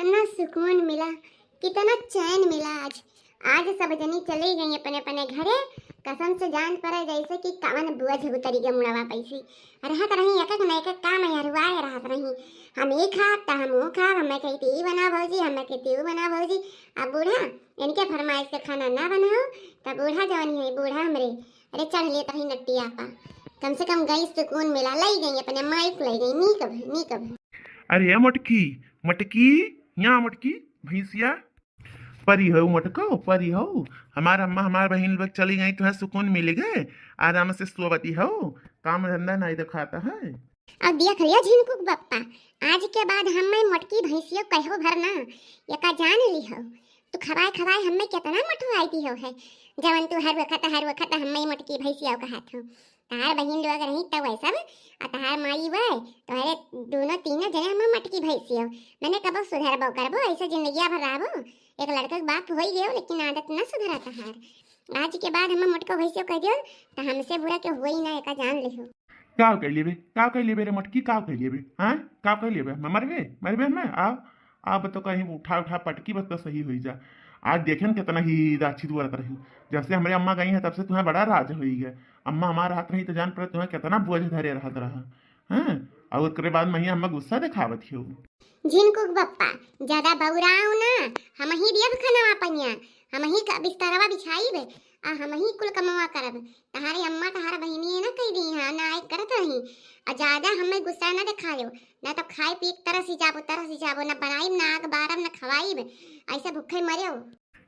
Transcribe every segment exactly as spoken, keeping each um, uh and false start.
कितना सुकून मिला, कितना चैन मिला आज। आज सब जनी चली गई अपने अपने घरे। कसम से जान पड़े जैसे कि कवन बोझ उतरी गया मुड़वा पैसी। रहत रही एक एक न एक एक काम हरुआए रहत रही। हम ई खाब त हम ऊ खाब, हमें कहती ई बना भौजी, हमें कहती ऊ बना भौजी। अब बूढ़ा इनके फरमाइश के खाना ना बनाओ त बूढ़ा जवन है बूढ़ा हमरे अरे चढ़ लेत रही नट्टिया पा। कम से कम गई सुकून मिला, लई गई अपने माई को लई गई, नीक भई, नीक भई। अरे ए मोटकी, मोटकी, यहाँ मोटकी, भैंसिया। परी हो मोटको, परी हो। हमार अम्मा, हमार बहिन लोग चली गई, तुम्हें सुकून मिल गए, आराम से सोवती हो, काम धंधा नहीं दिखाता है। अब देख लिया झिनकुक बप्पा, आज के बाद हम्मे मोटकी भैंसियो कहो भर ना, एका जान ली हो। तू खवाए खवाए हम्मे केतना मोटवाई दी हो है, जवन तू हर वखत, हर वखत हम्मे मोटकी भैंसियो कहत हो। तहार बहिन लोग रही तब वै सब, आ तहार माई वै, तोहरे दोनों तीनों जने हम्मे मोटकी भैंसियो। मने कबो सुधरबो करबो, ऐसे जिंदगिया भर रहबो। एक लड़का के बाप होई गयो, लेकिन आदत ना सुधरा तहार। आज के बाद हम्मे मोटको भैंसियो कह दियो, त हमसे बुरा के होई ना, एका जान लिहो। का कह लेबे, का कह लेबे रे मोटकी, का कह लेबे, हाँ? का कह लेबे? मैं मरबे, मरबे मैं? आ, अब तो कहीं उठा, उठा पटकी बस तो सही होई जा। आज देखेन कितना ही राछी दुआरत रही। जब से हमरे अम्मा गई है, तब से तुम्हें बड़ा राज होई गया। अम्मा हमार रहत रही तो जान पड़े तुम्हें कितना बोझ धरे रहत रहा, हैं? और ओकरे बाद में ही अम्मा गुस्सा दिखावत हो। झिनकुक बप्पा, ज्यादा बौराओ ना, हम ही दियब खनवा पनिया, हम ही क-, बिस्तरवा बिछाइब, आ हम ही कुल कमवा करब। तहारे अम्मा तहार बहिनी ना कह दी हाँ, ना आए करत रही। आ ज्यादा हमें गुस्सा ना दिखायो, ना तो खाए पी के तरस ही जाबो, तरस ही जाबो, ना बनाइब, ना आग बारब, ना खवाइब, ऐसे भूखे मरेओ।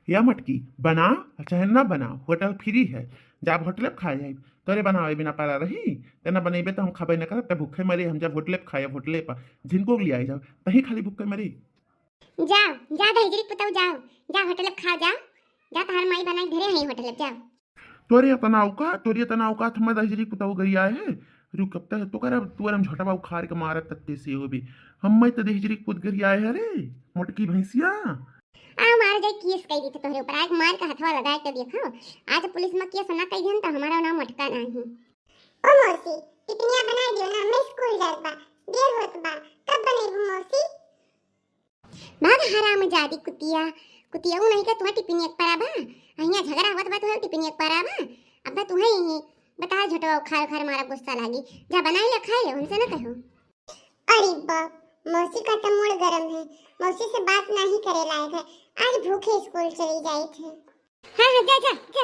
या मटकी, बना चाहे ना बना, होटल फ्री है, जाब होटले पे खाए जाइब। तोरे बनावे बिना पारा रही, ते ना बनेबे तो हम खबे ना करब, ते भूखे मरे, हम जाब होटले पे खाए, होटले पर झिनको के लिए आए जाब, तही खाली भूखे मरे। जाओ, जा दहिजरी पुतऊ, जाओ, जा होटल पे खाओ, जाओ, जा तहार माई बनाई धरे हैं होटल पे, जाओ। तोरे इतना औकात, तोरे इतना औकात, हमारे दहिजरी पुतऊ गरियाए है। रुक, अब तक तो कर, अब तोरे हम झटवा उखाड़ के मारत तत्ते से हो भी। हम मैं तो दहिजरी पुत गरियाए है रे, मोटकी भैंसिया। आ मार जाए केस कह दी तो तोहरे ऊपर, आज मार के हथवा लगाए के देखो, आज पुलिस में केस ना कह दिहन तो हमारा नाम अटका नहीं। ओ मौसी, टिफिनिया बना दियो ना, मैं स्कूल जात बा, देर होत बा, कब बनेबू मौसी? भाग हराम जादी कुतिया, कुतिया ऊ नहीं का तुहा टिफिनिया के परा बा, अहिया झगड़ा होत बा तुहा टिफिनिया के परा बा, अब तुहा ही बता झटवा उखाड़ उखाड़ मारा गुस्सा लागी, जा बनाई ले खाए ले, उनसे ना कहो। अरे बाप, मौसी का तो मूड गरम है, मौसी से बात नहीं करे लायक है, आज भूखे स्कूल चली जाए थे। हाँ, हाँ, जा, जा, जा।